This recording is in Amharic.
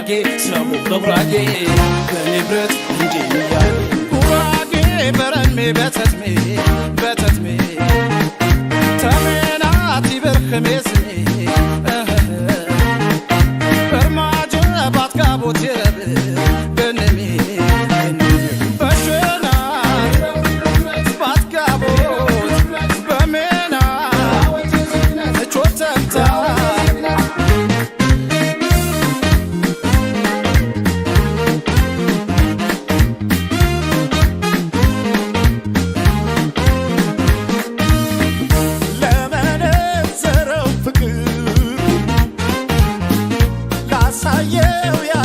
በጉራጌ ሰሙ በጉራጌ በንብረት እንዴንያ ጉራጌ በረሜ በተትሜ በተትሜ ተሜናት ይበርክሜ ስሜ በርማጀ ባትጋቦት የረብ በነሜ በሸና ባትጋቦት በሜና እቾተምታ። ለመነዘረው ፍቅር ላሳየው